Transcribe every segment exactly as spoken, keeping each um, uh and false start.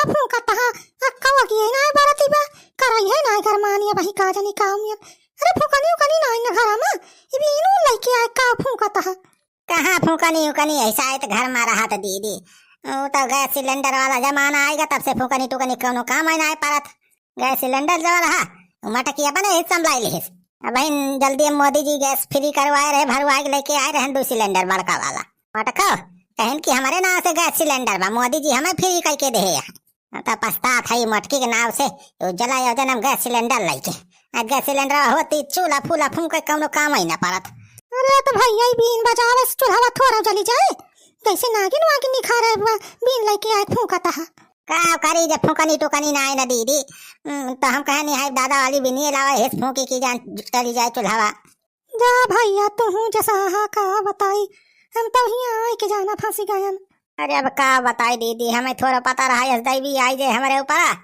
अब फूंकत ह, अक्का वगिये नाहीं बरती बा, करइहे नाहीं गरमानी, अबहीं का जानी का उमियर। अरे फूंकनी उकनी नाहीं न घरा मा, ई बीन ऊन लइके आए का फूंकत ह। कहाँ फूंकनी उकनी, ऐसा है तो घर मा रहत दीदी। वो तो गैस सिलेंडर वाला जमाना आइगा, तब से फूंकनी टुकनी कौनो काम है नाहीं परत। गैस सिलेंडर जवन रहा, उ मटकी अपने हिस्सा में लाई लिहिस। अबहिन जल्दी मोदी जी गैस फ्री करवाए रहे, भरवाए के लेके आए रहन दो सिलेंडर बड़का वाला। मटको, कहिन कि हमरे नाम से गैस सिलेंडर बा, मोदी जी हमें फ्री करके देहे हैं। हम तो पछतात है मटकी के नाम से, उज्जला योजना में गैस सिलेंडर लेके। आज गैस सिलेंडर होती, चूल्हा फूला फूंके कौनो काम ही ना परत। अरे तो भैया, ई बीन बजावे से चूल्हा थोड़ा जली जाए, जैसे नागिन वागिन निखारे बा, बीन लेके आए फूंकत ह। का करी, जब फूंकनी टुकनी ना आए ना दीदी, हम्म, तो हम कहे नहीं है, दादा वाली बीनिये लावा, हेस फूंकी की जान चली जाए चूल्हावा। जा भैया, तू हूँ जसा हा का बताई, हम तो हियाँ आए के जाना फंसी गयन। अरे अब का बताई दीदी, हमें थोड़ा पता रहा, यस दैवी आई जे हमरे ऊपर,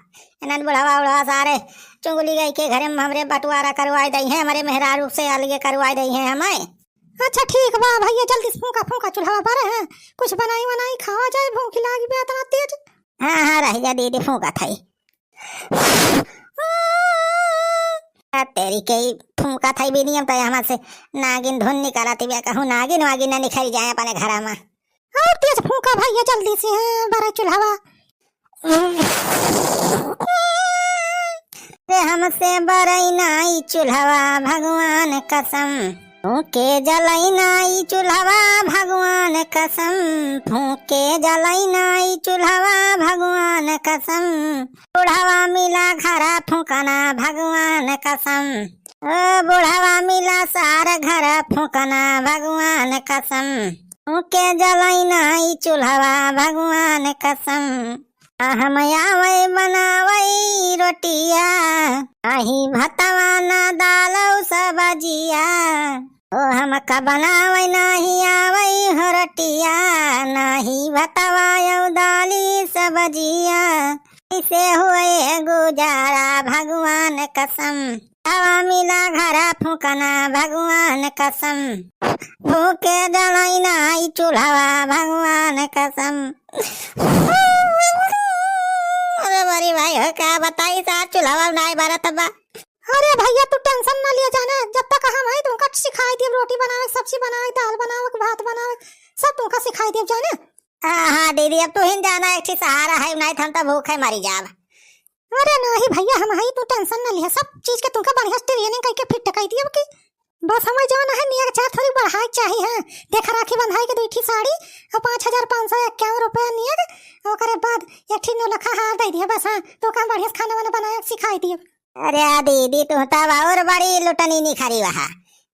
इन्हन बुढ़वा उढ़वा सारे चुंगली गई के घरे में हमरे बंटवारा करवाए दई हैं, हमरे मेहरारू से अलगे करवाए दई हैं हमें। अच्छा ठीक बा भैया, जल्दी से फूंका फूंका चूल्हा बारे हैं, कुछ बनाई वनाई खावा जाए, भूख लागी बे इतना तेज। हाँ, हाँ, रह जा दीदी, फूंकत है। आ, तेरी के ही फूंकत है बीनियम तो हमसे नागिन धुन निकलत बे, कहूँ नागिन वागिन न निकल जाए अपने घरा मा। और तेज फूंका भैया, जल्दी से, हाँ, बड़ा चूल्हावा। रे हमसे बरई नाई चूल्हावा भगवान कसम, फूंके जलई नाई चूल्हावा भगवान कसम, फूंके जलई नाई चूल्हावा भगवान कसम। बुढ़ावा मिला घरा फूंकना भगवान कसम, ओ बुढ़ावा मिला सार घरा फूंकना भगवान कसम, फूंके जलई नाई चूल्हावा भगवान कसम। आ हम आवै बनावै रोटिया, नाहीं भतवा ना दालौ सब्जिया। ओ हमका बनावै नाहीं आवै हो रोटिया, नाहीं भतवा औ दाली सब्जिया। कैसे होए गुजारा भगवान कसम, हवा मिला घरा फूंकना भगवान कसम, फूंके जलई नाई चूल्हावा भगवान कसम। अरे बड़ी भाई हो, का बताई सार, चूल्हावा नाई बरत बा। अरे भैया, तू tension ना लिया जाने, जब तक हम हई तुमका सिखाई दियब रोटी बनावे, सब्जी बनावे, दाल बनावे, भात बनावे, सब तुमका सिखाई दियब जाने। हाँ, हाँ दीदी, अब तू ही जाना एक ठी सहारा है, नाहीं तो हम तो भूखे मरी जाब। अरे नाहीं भैया, हम हई, तू tension ना लिया, सब चीज के तुमका बढ़िया से training करके fit कर दियब कि बस हमें जौन है नियक चार थोड़ी बढ़ाए के चाही है। देखा राखी बंधाई के दुई ठी साड़ी और पाँच हजार पाँच सौ इक्यावन रुपया नियक, ओकरे बाद एक ठी नौलखा हार दे दिया बस। हाँ, तो काम बढ़िया से खाना वाना बनाए सिखाई दियब। अरे दीदी, तू तब और बड़ी लुटनी निखरी वहा,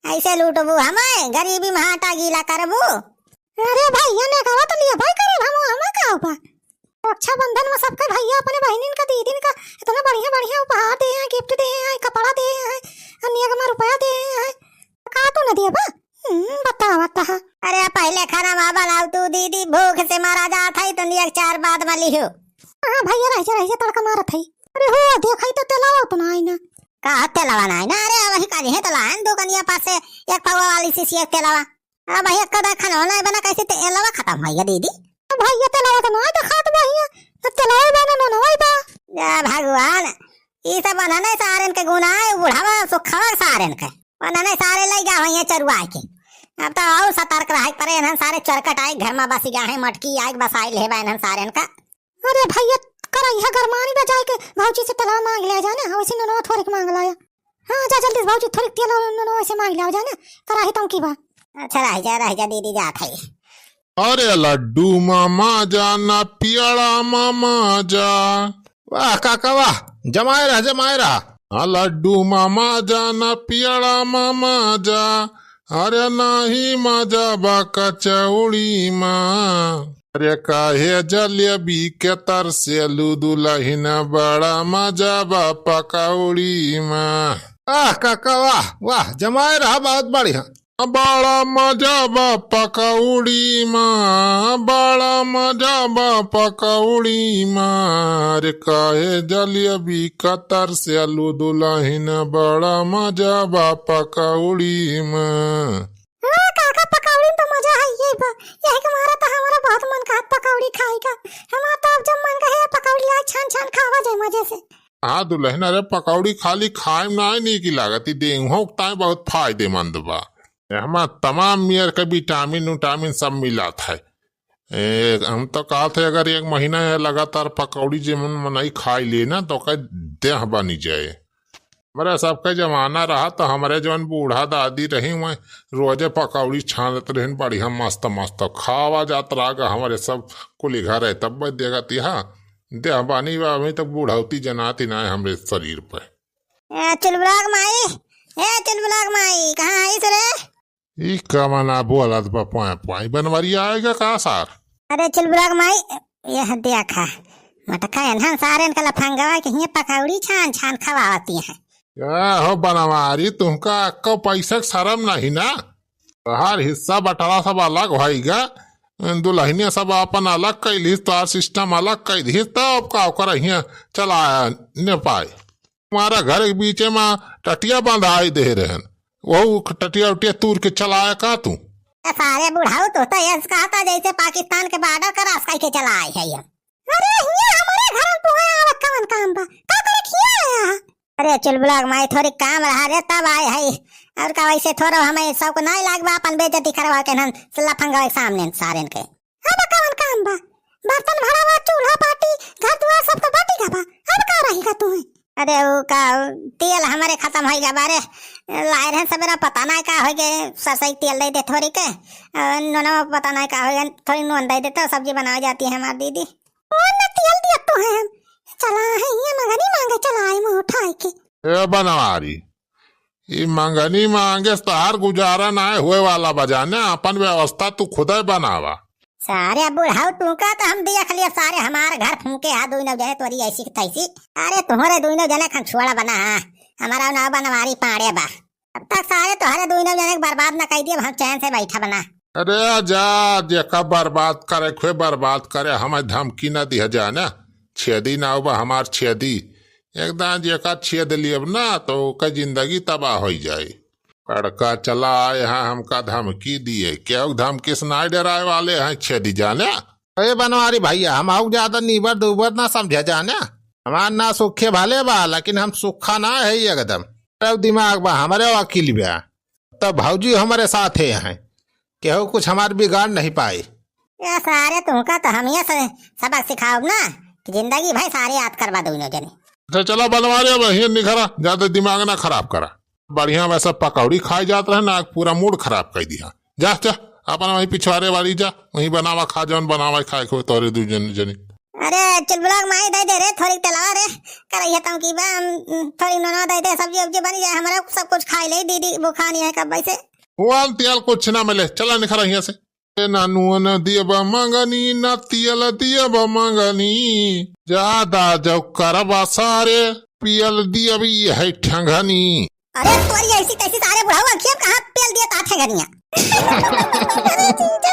ऐसे लूटबू हमें, गरीबी में आटा गीला करबू। अरे भैया, नेगवा तो लिया भाई करे, हम हमें का बा। रक्षाबंधन में सबके भैया अपने बहिनिन का, दीदिन का इतना बढ़िया बढ़िया उपहार दे हैं, gift दे हैं, कपड़ा दे हैं, और नियक में रुपया दे हैं, का तू न दिया बा? हम्म, बतावा तहा। अरे पहले खाना मा बनाओ तू दीदी, भूख से मारा जात है, तो नियक चार बाद में लिहो। हाँ भैया, रह जा, रह जा, तड़का मारत है। अरे हो, देखा ही तो तेलावा तो ना आई ना। का तेलावा ना आई ना? अरे वही काली है तो लान दुकनिया पास से एक पौवा वाली शीशी एक तेलावा। अब भाई, एक कदा खाना नहीं बना, कैसे तेलवा खतम होइगा दीदी? तो भैया, तेलवा तो नहीं दिखात भैया, तो तेलवा बना ना, नहीं बा। या भगवान, ई सब बना नहीं सारन के गुना है, बुढ़ावा सुखवा सारन के। बना नहीं सारे लई गा होइए चरुआ के। अब तो और सतर्क रहे परे, इन्हन सारे चरकट आए, घर में बस गा है, मटकी आए, बसाई ले बा इन्हन सारन का। अरे भैया, करइहा गरमानी बा, जाए के भौजी से तेलवा मांग ले जाने, हाँ, वैसे ननवा थोड़े के मांग लाया। हाँ, जा जल्दी से भौजी थोड़े तेल और ननवा वैसे मांग ले जाने, कराही तंकी बा। अच्छा, रह जा, रह जा दीदी, जात है। अरे लड्डू मामा जा ना पियड़ा मामा जा। वाह काका वाह, जमाए रह, जमाए रह। हाँ, लड्डू मामा जा ना पियड़ा मामा जा, अरे नाही मजा बा कचौड़ी मा। अरे काहे जलेबी के तरसेलू दुलहिन, बड़ा मजा बा पकौड़ी मा। आह काका वाह, वाह, जमाए रहा, बहुत बढ़िया। बड़ा मजा बा पकौड़ी मा, बड़ा मजा बा पकौड़ी मा। अरे काहे जलेबी के तरसेलू दुलहिन, बड़ा मजा बा पकौड़ी मा। हाँ काका, पकौड़ी में तो मजा है ये बा, यही के मारा तो हमारा बहुत मन कहत पकौड़ी खाए का। हमारा तो अब जब मन कहे पकौड़ी आज छान खावा जाए मजे से। हाँ दुलहिन, अरे पकौड़ी खाली खाए में नाहीं नीक लागत, ई देंहुआ के ताई बहुत फायदेमंद बा। एहमा तमाम मेर के विटामिन उटामिन सब मिलात है। ए, हम तो कहत है अगर एक महीना लगातार पकौड़ी जे मन मनई खाई ले ना तो ओकर देह बनी जाए। हमरे सबके जमाना रहा तो हमरे जौन बूढ़ा दादी रही वह रोजे पकौड़ी छानत रहिन बढ़िया मस्त मस्त खावा जात रहा गा हमरे सब कुली घर है तब देखत यहाँ देह बनी बा अभी तक बुढ़ौती जनाती ना है हमरे शरीर पे। ए चुलबुलाक माई, ए चुलबुलाक माई, कहाँ आइस रे? ई कमना बोलत बा, पाँय पाँय बनवरिया आएगा का सार? अरे चुलबुलाक माई, यह देखा, मटका एन्हन सारेन का लफंगवा के हियाँ पकौड़ी छान छान खवावती हैं। का हो बनवारी, तुमका अक्को पैसा के शरम नहीं ना? तोहार हिस्सा बटला सब अलग होइगा, दुलहिनिया सब अपन अलग कैलिस, तोहार सिस्टम अलग कै दिस, तब का ओकर हियाँ चला न पाए? तुम्हारा घर के बीचे में टटिया बंधाई दे रहन, वहू टटिया उटिया तूर के चलाया का तू? ए सारे बुढ़ाऊ, तो, तो ऐसे कहता जैसे पाकिस्तान के बॉर्डर क्रॉस करके चला आए है ये। अरे हिया हमारे घर में तू है, आवा कवन काम बा? का करे हिया आया है? अरे चुलबुलाक माई, थोड़ी काम रहा रे, तब आए है। और का वैसे थोड़ा हमें शौक नहीं लाग बा अपन बेइज्जती करवा के नन लफंगा के सामने सारेन के। अब कवन काम बा? बर्तन भरावा, चूल्हा पाटी, घर दुआर सब तो बाटी गा बा। अब का रही गा तुम्हें? अरे उ का, तेल हमारे खतम होई गा बारे। लाए रहे सबेरा, पता नहीं का होई गे, सरसई तेल दे दे थोड़ी के। अ, नूनवा पता नहीं का होई गे, थोड़ी नून दे दे तो सब्जी बनाई जाती है हमारी दीदी। कौन ना तेल दिया तो है हम? चला है ये मंगनी मांगे, चला है मुंह उठाए के। ए बनवारी, ई मंगनी मांगे से तोहार गुजारा नाय होए वाला बा जाने, अपन व्यवस्था तू खुदे बनावा। सारे बुढ़ाऊ तू का तो हम देख लिया, सारे हमार घर फूके हा दुई नौ जने तोरी ऐसी की तैसी। अरे तुम्हारे दुई नौ जने खान छोड़ा बना हा, हमारा नाव बनवारी पाड़े बा। अब तक सारे तोहरे दुई नौ जने के बर्बाद न कर दिए, हम चैन से बैठा बना। अरे जा, जेका बर्बाद करे खुए बर्बाद करे, हमें धमकी न दिया जाने। छेदी नाव बा हमार छेदी, एकदम जेका छेद लियब ना तो ओकर जिंदगी तबाह होई जाए। बड़का चला आए हैं हमका धमकी दिए, केहू धमकी से नाय डराए वाले हैं छेदी जाने। अरे बनवारी भैया, हम आऊ ज्यादा नीबर दूबर ना समझे जाने। हमार ना सुखे भले बा, लेकिन हम सुखा ना है एकदम। अरे दिमाग बा हमरे वकील बा, तब भौजी हमरे साथे हैं, केहू कुछ हमार बिगाड़ नहीं पाए। ए सारे तुमका तो हम ये से सबक सिखाओ ना कि जिंदगी भर सारे याद करवा दो इन्हों जने। अच्छा चला बनवारी, अब यहीं निखरा, ज्यादा दिमाग ना खराब करा। बढ़िया वैसा पकौड़ी खाए जात रहे ना, पूरा मूड खराब कर दिया। जा जा, अपन वहीं पिछवारे वाली जा, वहीं बनावा खा, जौन बनावा खाए को तोरे दू जन जनी। अरे चुलबुलाक माई दे दे रे, थोड़ी तेलवा रे, करैया तम की बा, हम, थोड़ी नूनवा दे दे, सब्जी उब्जी बनी जाए, हमारा सब कुछ खाई ले दीदी, भूखा नहीं है कब से। वो तेल कुछ ना मिले, चला निखरा यहाँ से। ए ना नून दियब मंगनी, ना तेल दियब मंगनी, ज्यादा जो करबा सारे, पियल दियब ई है ठंगनी। अरे तोरी ऐसी तैसी सारे बुढ़ाऊ, अखिया कहाँ पेल दिया ता ठंगनिया। अरे जीजा,